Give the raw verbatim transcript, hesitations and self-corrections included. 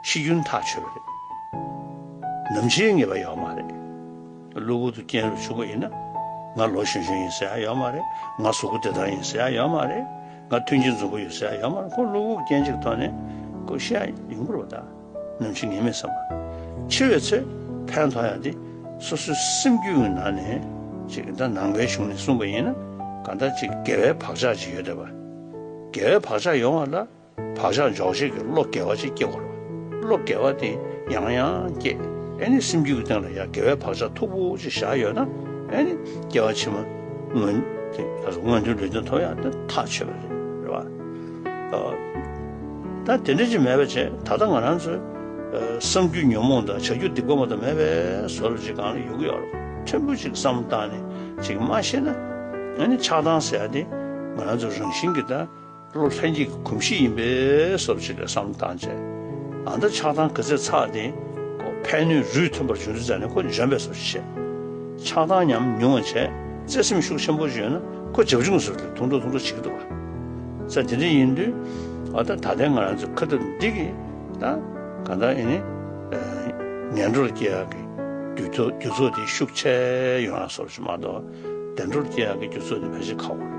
ཤི་རྒྱུན་ཐག་ཆོད་པ་རེད། ནམ་འཆིའི་ངེས་པ་ཡོད་མ་རེད། གློ་བུར་དུ་རྐྱེན་རབ་བྱུང་བ་ཡིན་ན། ང་ལོ་གཞོན་གཞོན་ཡིན་ཟེར་ཡ་ཡོད་མ་རེད། ང་གཟུགས་པོ་བདེ་ཐང་ཡིན་ཟེར་ཡ་ཡོད་མ་རེད། ང་མཐུན་རྐྱེན་འཛོམས་པོ་ཡོད་ཟེར་ཡ་ཡོད་མ་རེད། ཁོ་གློ་བུར་རྐྱེན་གཅིག་ཐོག་ནས་ཁོ་ཤི་ཡ་ཡོང་གི་རེད་པ། ད་ནམ་འཆི་ངེས་མེད་བསམ་པ། འཆི་བའི་ཚེ་ཕན་ཐོགས་ཡ་དེ་སོ་སོའི་སེམས་རྒྱུད་ཀྱི་ནང་ནས་ཅིག་ད་ནང་པའི་གཞུང་ནས་གསུངས་པ་ཡིན་ན། གང་ལྟར་ཅིག་དགེ་བའི་བག་ཆགས་ཅིག་ཡོད་བསྡད་པ། དགེ་བའི་བག་ཆགས་ཡོང་བ་ལ། བག་ཆགས་འཇོག་བྱེད་ཀྱི་བློ་དགེ་བ་ཅིག་སྐྱེ་དགོས་རེད་བ། བློ་དགེ་བ་དེ་ཡང་ཡང་སྐྱེ། ཨེ་ནི་སེམས་རྒྱུད་ཀྱི་སྟེང་ལ་ཡང་དགེ་བའི་བག་ཆགས་མཐུག་པོ་ཅིག་བཞག་ཡོད་ན། ཨེ་ནི་སྐྱེ་བ་ཕྱི་མ་མངོན་དེ་ལ་སོགས་མངོན་མཐོའི་ལུས་རྟེན་ཐོབ་ཡག་དེ་ཐག་ཆོད་པ་རེད། རེད་བ། ཨ། ད་དེ་འདྲ་ཅིག་མེད་པ་བྱས། ད་ལྟ་ང་རང་ཚོའི་ཨ་བསམ་རྒྱུ་ཉོན་མོངས་དང་བྱ་རྒྱུ་སྡིག་པ་མ་གཏོགས་མེད་པའི་བཟོ་འདྲ་ཅིག་སྒང་ལ་ཡོང་གི་ཡོད་རེད། ཕྲན་བུ་ཅིག་བསམ་བློ་བཏང་ནས་ཅིག་མ་ཤེས་ན། ཨ་ནི་ཆགས་སྡང་ཟེར་ཡ་དེ་ང་རང་ཚོ་རང་བཞིན་གྱིས་ད་བློ་ལྷན་སྐྱེས་ཀྱི་གོམས་གཤིས་ཡིན་པའི་བཟོ་འདྲ་ཅིག་ལ་བསམ་བློ་བཏང་བྱས། ཨ་ད་ཆགས་སྡང་ག་ཚོད་ཚ་དེ་ཁོ་ཕན་གནོད་རུས་མཐུན་པར་འབྱུང་ཚུལ་ཙམ་ནས་ཁོ་འཇོམས་པའི་བཟོ་འདྲ་བྱས། ཆགས་སྡང་ཉམས་ཉུང་བ་བྱས། བརྩེ་སེམས་ཤུགས་ཆེན་པོ་ཅིག་ཡོད་ན་ཁོ་བྱབ་ཆུང་ཟེར་དུས་ཐུང་ཐུང་ཐུང་ཐུང་བྱེད་ཀྱི་འདུག་བ། ས་དེ་འདྲ་ཡིན་དུས། ཨ་ད་ད་ལྟའི་ང་རང་ཚོ་ཁ་ཐུག་འདི་གི་ད་གང་ལྟར་ཨེ་ནི་ངན་འགྲོར་སྐྱེ་ཡག་གི་རྒྱུ་ཚོགས་རྒྱུ་ཚོགས་དེ་ཤུགས་ཆེ་ཡོང་ཡག་བཟོ་འདྲ་ཅིག་མ་གཏོགས། བདེ་འགྲོར་སྐྱེ་ཡག་གི་རྒྱུ་ཚོགས་དེ་ཕལ་ཆེར་ཁག་པོ་